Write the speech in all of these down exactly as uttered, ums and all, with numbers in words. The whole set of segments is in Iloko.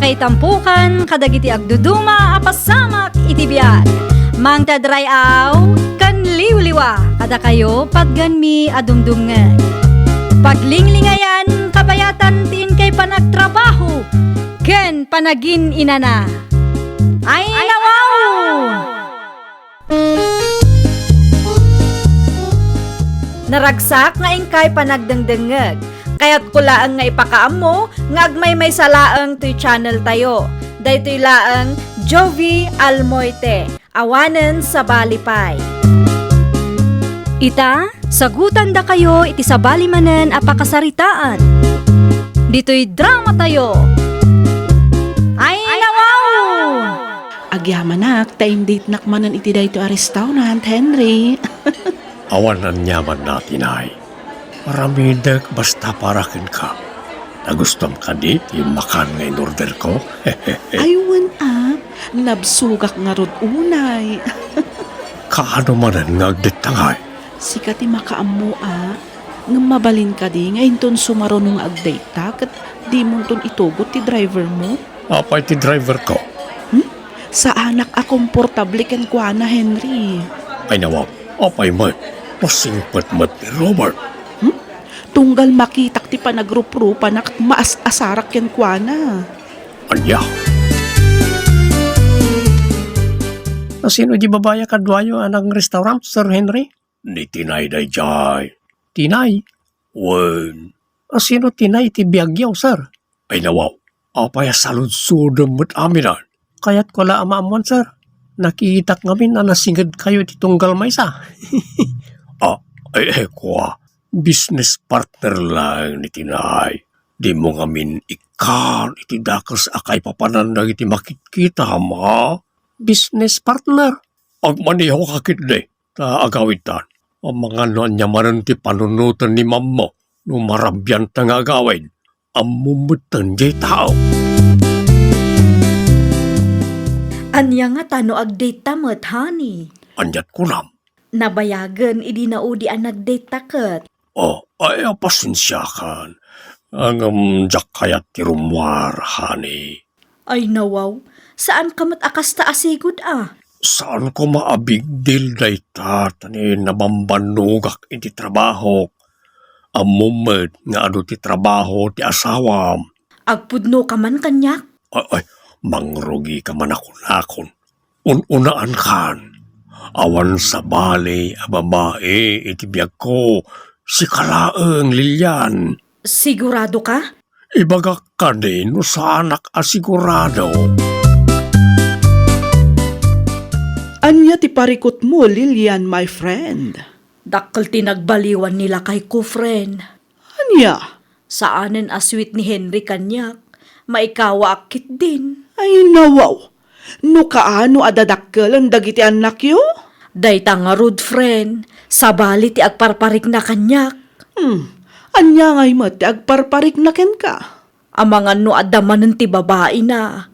Itampukan kadagiti agduduma a pasamak iti biag. Mangted ray-aw ken liwliwa kadakayo patgenmi a dumdumngeg. Paglinglingayan kabayatan ti inkay panagtrabaho ken panagin-inana. Ay, nawaw! Naragsak nga inkay panagdengdengngeg. Kayatko laeng nga ipakaammo nga agmaymaysa laeng toy channel tayo. Daytoy laeng Jovie Almoite, awanen sabali pay. Ita, sagutandakayo iti sabali manen a pakasaritaan. Ditoy drama tayo. Ay, nawaw! Agyamanak ta indatenak manen iti daytoy a restaurant, Henry. Awan aniamanna, Tinay. Aramidek basta para kenka. Nagustom kadi ti makan nga in-order ko? Ay, wen a, nabsogak ngarud unay. Kaano manen nga agdetta ngay? Sika ti makaammo a, ngem mabalin kadi nga inton sumaruno nga agdetta ket dimonton itugot ti driver mo? Apay ti driver ko? Hmm? Saanak a komportable kenkuana, Henry. Ay nawaw, apay met, masingpet met ni Robert. Hmm? Tunggal makitak ti panagruprupanak ket maas-asarak kenkuana. Ania? Asino di babai a kaduayo a nag-restaurant, Sir Henry? Ni Tinay daydiay. Tinay? Wen. Asino Tinay ti biagyo, sir? Ay nawaw, apay a saludsodem met aminen? Kayatko la a maammuan, sir. Nakitak ngamin a nasingedkayo iti tunggal maysa. Ah, ay, ay, kua. Business partner laeng ni Tinay. Dimo ngamin ikkan iti dakes a kaipapanan dagiti makitkitam, ha? Business partner? Agmaneho ka ketdi, ta agawidtan. Amangan no ania manen ti panunoten ni mammo no marabianta nga agawid. Ammom metten diay tao. Ania ngata no agdate ta met, honey? Aniat kunam? Nabayagen idi naudi a nagdate ta ket. Oh, ay, pasensiakan. Ngem diak kayat ti rummuar, honey. Ay nawaw, saanka met a kasta a sigud a. Saan koma a big deal dayta, ta ni nabambannogak iti trabahok. Ammom met nga adu ti trabaho ti asawam. Agpudnoka man kaniak? Ay, ay, mangrugika man a kunakon. Un-unaankan. Awan sabali a babai iti biagko. Sika laeng, Lilian. Siguradoka? Ibagak kadi no saanak a sigurado. Ania ti parikutmo, Lilian, my friend? Dakkel ti nagbaliwan ni lakayko, friend. Ania? Saanen a sweet ni Henry kaniak. Maikawaak ketdin. Ay, nawaw. No kaano a dadakkelen dagiti annakyo? Dayta ngarud, friend. Sabali ti agparparikna kaniak. Hmm. Ania ngay met ti agparparikna kenka? Amangan no adda manen ti babaina.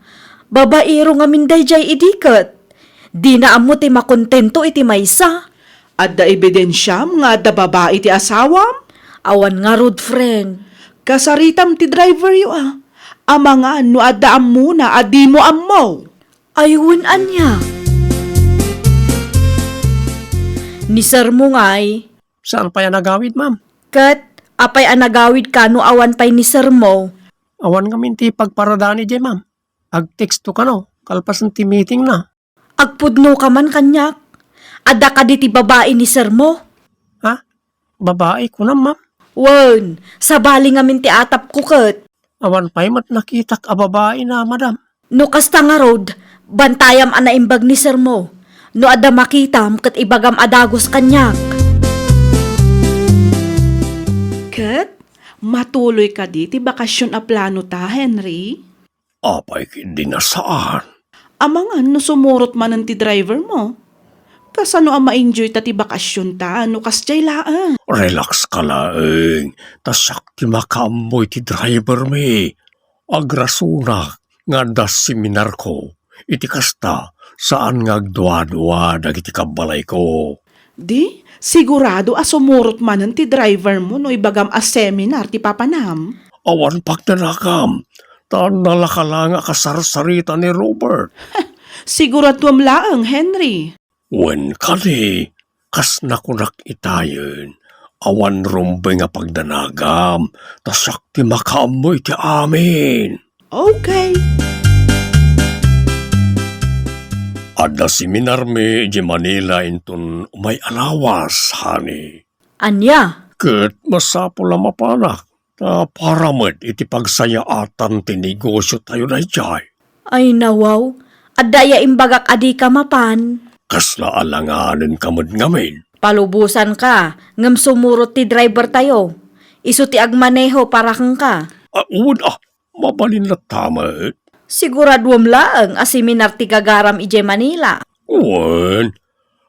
Babaero ngamin daydiay idi ket. Dina ammo ti makontento iti maysa. Adda ebidensiam nga adda babai ti asawam? Awan ngarud, friend. Kasaritam ti driveryo a. Amangan no adda ammona a dimo ammo. Ay, wen ania? Ni sir mo ngay. Saan pay a nagawid, ma'am? Ket, apay a nagawid kano awan pay ni sir mo? Awan ngamin ti pagparadani diay, ma'am. Agteksto kano, kalpasen ti meeting na. Agpudnoka man kaniak. Adda kadi ti babai ni sir mo? Ha? Babai, kunam, ma'am? Wen, sabali ngamin ti atapko ket. Awan pay met nakitak a babai na, madam. No kasta ngarud, bantayam a naimbag ni sir mo. No adda makitam ket ibagam a dagus kaniak. Ket, matuloy kadi ti bakasion a plano ta, Henry? Apay ketdi a saan? Amangan no sumurot manen ti driver mo. Kasano a ma-enjoy ta ti bakasion ta no kasdiay laeng? Relax ka laeng, ta siak ti makaammo iti driver mi. Agrasonak nga adda seminarko. Iti kasta, saan nga agduadua dagiti kabbalayko. Di, sigurado a sumurot manen ti driver mo no ibagam a seminar ti papanam? Awan pagdanakam. ta nalaka laeng a kasarsarita ni Robert. Siguraduam laeng, Henry. Wen kadi, kas nakunak itayen, awan rumbeng a pagdanagam, ta siak ti makaammo iti amin. Okay. Adda seminarmi idiay Manila inton umay a lawas, honey. Ania? Ket masapul a mapanak, ta para met iti pagsayaatan ti negosiotayo daydiay. Ay, nawaw. Adda aya imbagak a dika mapan? Kasla alanganenka met ngamin. Palubosanka, ngem sumurot ti drivertayo. Isu ti agmaneho para kenka. Ah, wen, ah, mabalin latta met. Siguraduam laeng a seminar ti gagaram idiay Manila. Wen,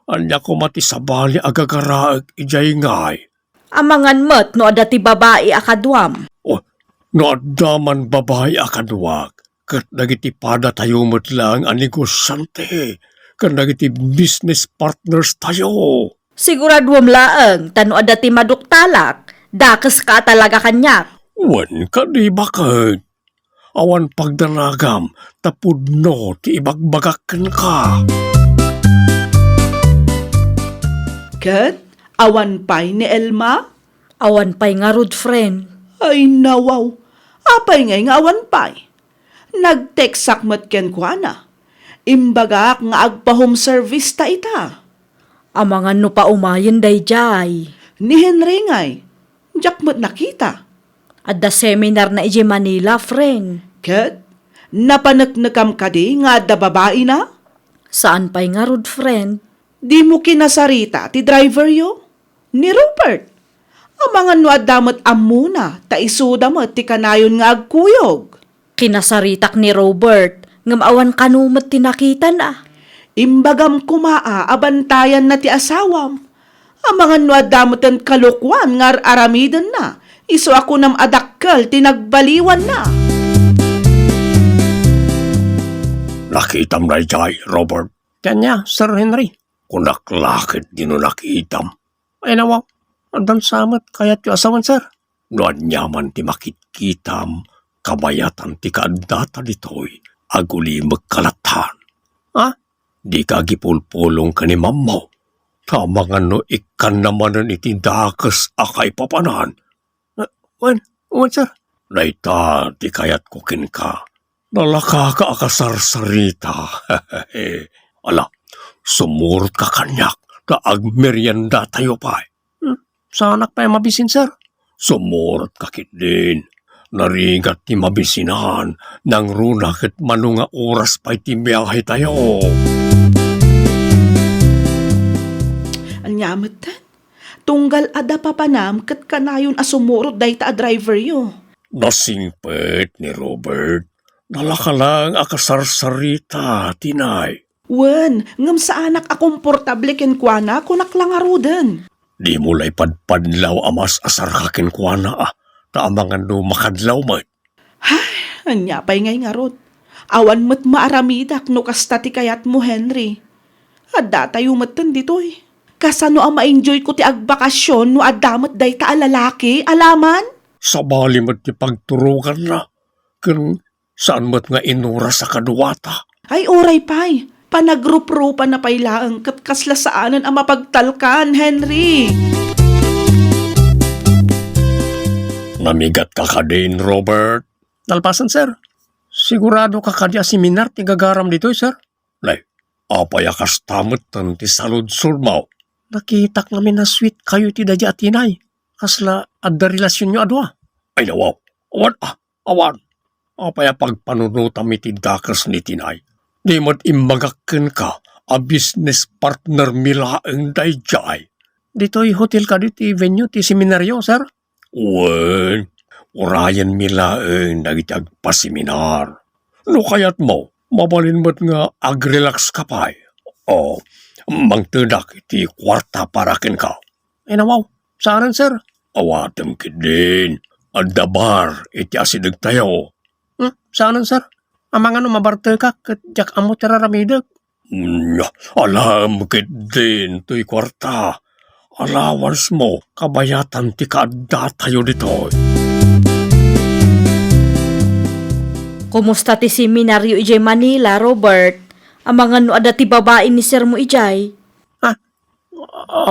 ania koma ti sabali a gagaraek idiay ngay? Amangan met no adda ti babai a kaduam. Oh, no adda man babai a kaduak, ket dagiti padatayo met laeng a negosiante, ken dagiti business partners tayo. Siguraduam laeng, ta no adda ti maduktalak, dakeska a talaga kaniak. Wen kadi baket. Awan pagdanagam ta pudno ti ibagbagak kenka. Ket awan pay ni Elma? Awan pay ngarud, friend. Ay, nawaw. Apay ngay nga awan pay? Nag-textak met kenkuana. Imbagak nga agpa-home service ta ita. Amangan no paumayen daydiay. Ni Henry ngay, diak met nakita. Adda seminar na idiay Manila, friend. Ket napaneknekam kadi nga adda babaina? Saan pay ngarud, friend. Dimo kinasarita ti driveryo? Ni Robert. Amangan no adda met ammona, ta isuda met ti kanayon nga agkuyog. Kinasaritak ni Robert, ngem awan kano met ti nakitana. Imbagam koma a, a bantayanna ti asawam. Amangan no adda meten kalokuan nga ar-aramidenna, isu a kunam a dakkel ti nagbaliwanna. Nakitam daydiay, Robert? Ania, Sir Henry? Kunak la ket dino nakitam. Ay, nawaw, addan sa met kayatyo a sawen, sir. No aniaman ti makitkitam, kabayatan ti kaaddata ditoy, agulimekka latta. Ha? Dika agipulpulong ken ni Mammo. Ta amangan no ikkanna manen iti dakes a kaipapanan. Eh, wen, wen, sir. Dayta ti kayatko kenka. Nalakaka a kasarsarita. Ala, sumurotka kaniak ta agmeriendatayo pay. Hmm, saanak pay a mabisin, sir? Sumurotka ketdin. Narigat ti mabisinan, nangruna ket mano nga oras pay ti biahetayo. Ania metten? Tunggal adda papanam ket kanayon a sumurot dayta a driveryo. Nasingpet ni Robert. Nalaka laeng a kasarsarita, Tinay. Wen, ngem saanak a komportable kenkuana, kunak la ngaruden. Dimo la ipadpadlaw a mas-asarka kenkuana, a, ta amangan no makadlaw met. Hay, ania pay ngay ngarud? Awan met maaramidak no kasta ti kayatmo, Henry. Addatayo metten ditoy. Kasano a ma-enjoyko ti agbakasyon no adda met dayta a lalaki, alaman? Sabali met ti pagturoganna, ken saan met nga inuras a kaduata. Ay, uray pay. Panagruprupa na pay laeng ket kasla saanen a mapagtalkan, Henry. Namigatka kadin, Robert? Nalpasen, sir. Sigurado ka kadi a seminar ti gagaram ditoy, sir? Nay, apay a kasta metten ti saludsodmo? Nakitak ngamin a sweet kayo iti daydi a Tinay. Kasla adda relasionyo a dua? Ay, nawaw. Awan, ah, awan. Apay a pagpanunotam iti dakes ni Tinay? Di met imbagak kenka a business partner mi laeng daydiay. Ditoy hotel kadi ti venue ti seminaryo, sir? Wen, urayenmi laeng dagiti agpaseminar. No kayatmo, mabalin met nga agrelax ka pay. O, mangtedak iti kuarta para kenka. Ay, nawaw, saanen, sir? Awatem ketdin. Adda bar iti asidegtayo. Hmm, saanen, sir? Amangan no mabartekak ket diak ammo ti ar-aramidek. Nya, alaem ketdin toy kuarta. Allowance mo, kabayatan ti kaaddatayo ditoy. Kumusta ti seminario idiay Manila, Robert? Amangan no adda ti babai ni sir mo idiay? Ah,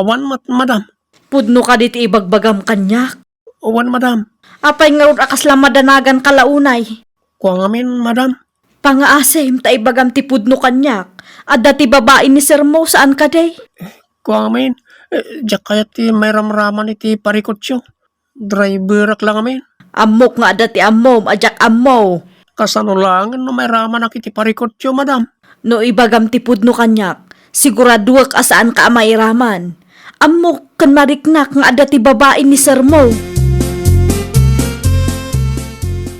awan met, madam. Pudno kadi ti ibagbagam kaniak? Wen, madam. Apay ngarud a kasla madanagan ka la unay? Kua ngamin, madam. Pangaasim ta ibagam ti pudno kaniak. Adda ti babai ni sir mo, saan kadi? Kua ngamin, eh, diak kayat ti mairamraman iti parikutyo. Driverak la ngamin. Ammok nga adda ti ammom a diak ammo. Kasano laengen no mairamanak iti parikutyo, madam? No ibagam ti pudno kaniak, siguraduek a saanka a mairaman. Ammok ken mariknak nga adda ti babai ni sir mo.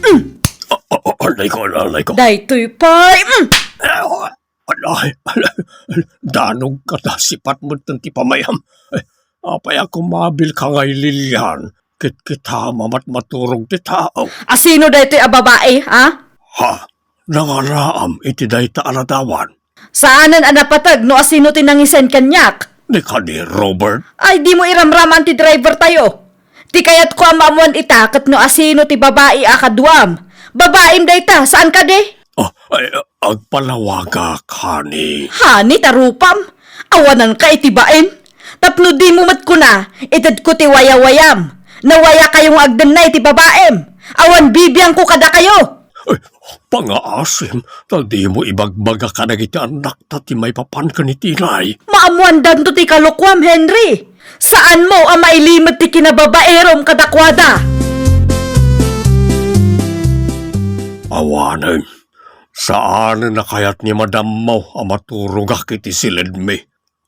Mm. A-, a-, a-, alayko, alayko. Daytoy pay, mm. Alay, alay, alay. Danogka ta sipat metten ti pamayam. Ay, apay a kumabilka ngay, Lilian? Kitkita, mamatmaturog ti tao. Asino daytoy a babai, ha? Ha? Nangaraam iti dayta a ladawan? Saanen a napateg no asino ti nangisen kaniak. Ni kadi, Robert? Ay, dimo iramraman ti driver tayo. Ti kayatko a maammuan ita ket no asino ti babai a kaduam. Babaim dayta, saan kadi? Ah, ay, agpalawagak, honey. Honey, ta rupam? Awananka iti baim? Tapno dimo met kuna, itedko ti wayawayam. Nawayakayo nga agdennay ti babaim. Awan bibiangko kadakayo. Ay, pangaasim, ta dimo ibagbaga kadagiti annakta ti maipapan ken iti inay. Maammoandanto ti kalokuam, Henry. Saanmo a mailimed ti kinababaerom kadakuada. Awanen, saanen a kayat ni madammo a maturogak iti siledmi.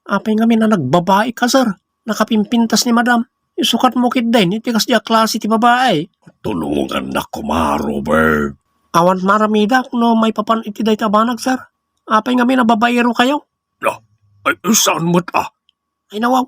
Apay ngamin a nagbabaika, sir? Nakapimpintas ni madam. Isukatmo ketdin iti kasdi a klase ti babai. Tulongannak koma, Robert. Awan maramidak no maipapan iti dayta a banag, sir. Apay ngamin a babaerokayo? No, ay, saan met a? Ay, nawaw.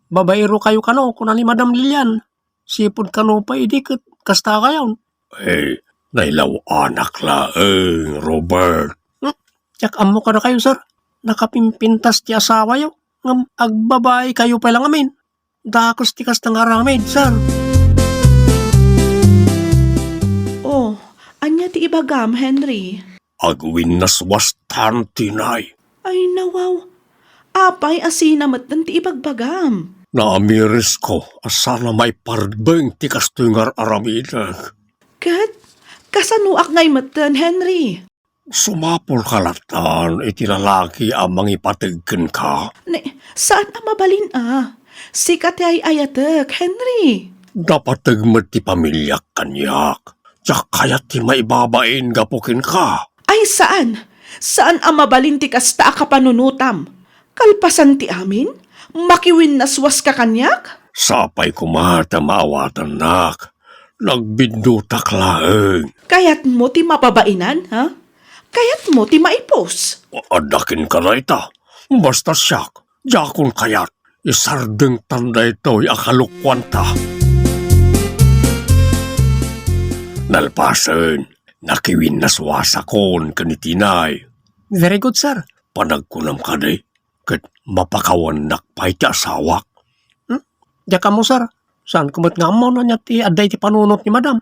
Babaerokayo kano, kuna ni Madam Lilian. Sipud kano pay idi ket kasta kayon. Eh, nailaw-anak laeng, Robert. Hmm? Diak ammo kadakayo, sir. Nakapimpintas ti asawayo. Ngem agbabaikayo pay la ngamin. Dakes ti kasta nga aramid, sir. Oh, ania ti ibagam, Henry? Agwinnaswastan ti inay. Ay, nawaw. Apay a sina metten ti ibagbagam? Naamirisko a sana maiparbeng ti kastoy nga ar-aramidek. Ket, kasanoak ngay metten, Henry? Sumapulka latta iti lalaki a mangipateg kenka. Ne, saan a mabalin a. Sika ti ay-ayatek, Henry. Napateg met ti pamiliak kaniak. Diak kayat ti maibabain gapu kenka. Ay, saan. Saan a mabalin ti kasta a kapanunotam. Kalpasan ti amin, makiwinnaswaska kaniak? Sapay koma ta maawatannak. Nagbiddutak laeng. Kayatmo ti mapabainan, ha? Kayatmo ti maipus? Adda kenka dayta. Basta siak, diakon kayat. Isardengtan daytoy a kalokuanta. Nalpasen, nakiwinnaswasakon ken iti inay. Very good, sir. Panagkunam kadi, ket mapakawannak pay ti asawak. Hmm? Diak ammo, sir. Saanko met nga ammo no ania ti adda iti panunot ni madam.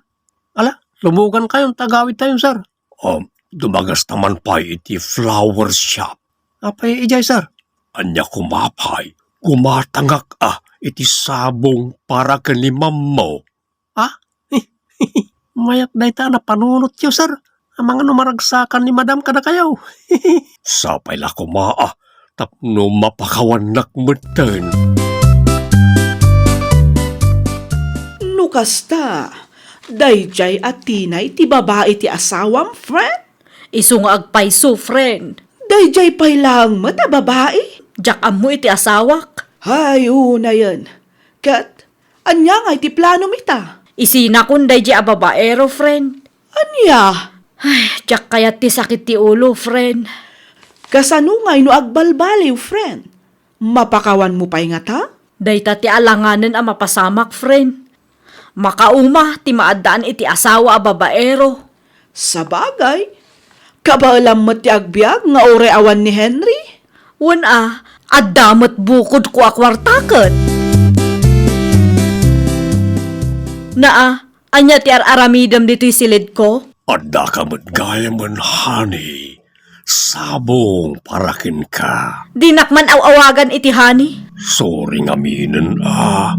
Ala, lumogankayon ta agawidtayon, sir. Um, dumagasta man pay iti flower shop. Apay idiay, sir? Ania koma pay, gumatangak a iti sabong para ken ni mammo. Ah? Mayat dayta a napanunotyo, sir. Amangan no maragsakan ni madam kadakayo. Sapay la koma a tapno mapakawannak metten. No kasta, daydiay a tinay ti babai ti asawam, friend? Isu nga agpayso, friend. Daydiay pay laeng met a babai? Diak ammo iti asawak. Hay, unayen. Ket, ania ngay ti planom ita? Isinakon daydiay a babaero, friend. Ania? Ay, diak kayat ti sakit ti ulo, friend. Kasano ngay no agbalbaliw, friend? Mapakawanmo pay ngata? Dayta ti alanganen a mapasamak, friend. Makauma ti maaddaan iti asawa a babaero. Sabagay, kabaelam met ti agbiag nga uray awan ni Henry. Wen a, adda met bukodko a kuarta ket. Naa, ania ti ar-aramidem ditoy siledko? Addaka met gayamen, honey. Sabong para kenka. Dinak man aw-awagan iti honey. Sorry ngaminen, a.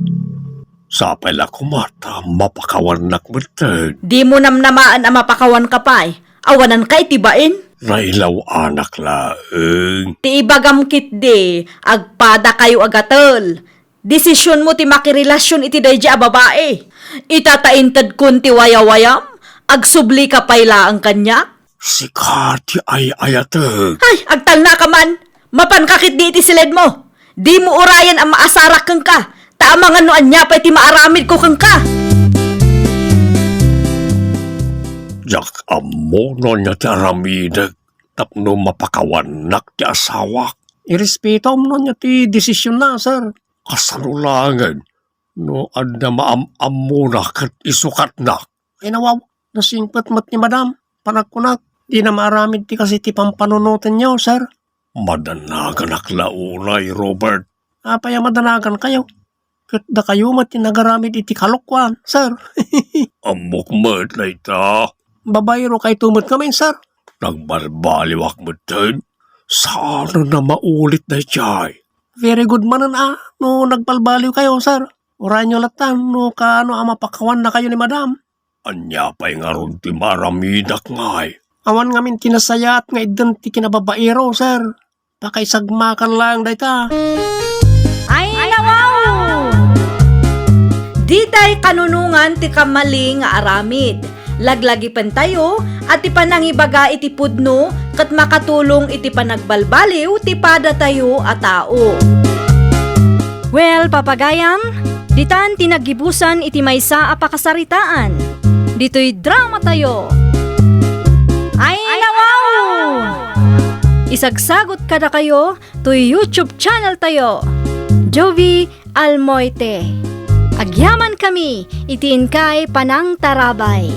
Sapay la koma ta mapakawannak metten. Dimo namnamaen a mapakawanka pay. Awananka iti bain. Nailaw-anak laeng. Ti ibagam ketdi, agpadakayo a gatel. Desisionmo ti makirelasion iti daydiay a babai. Ita ta intedkon ti wayawayam, agsublika pay laeng kaniak. Sika ti ay-ayatek. Ay, agtalnaka man! Mapanka ketdi iti siledmo! Dimo urayen a maasarak kenka, ta amangan no ania pay ti maaramidko kenka! Diak ammo no ania ti aramidek tapno mapakawannak ti asawak. Irespetom no ania ti desisionna, sir. Kasano laengen no adda maam-ammona ket isukatnak? Ay, nawaw, nasingpet met ni madam. Panagkunak, dina maaramid ti kas iti pampanunotenyo, sir. Madanaganak la unay, Robert. Apay a madanagankayo? Ket dakayo met ti nagaramid iti kalokuan, sir. Ammok met dayta. Babaerokayto met ngamin, sir. Nagbalbaliwak metten. Saan a maulit daydiay? Very good manen a no nagbalbaliwkayo, sir. Urayenyo latta no kaano a mapakawannakayo ni madam. Ania pay ngarud ti maaramidak ngay? Awan ngamin ti nasayaat nga idden ti kinababaero, sir. Pakaisagmakan laeng dayta. Ay, nawaw! Ditay kanunongan ti kamali nga aramid. Laglagipentayo a ti panangibaga iti pudno ket makatulong iti panagbalbaliw ti padatayo a tao. Well, papagayam, ditan ti naggibusan iti maysa a pakasaritaan. Ditoy dramatayo. Ay, nawaw! Isagsagot kadakayo toy YouTube channel tayo, Jovie Almoite. Agyaman kami iti inkay panangtarabay.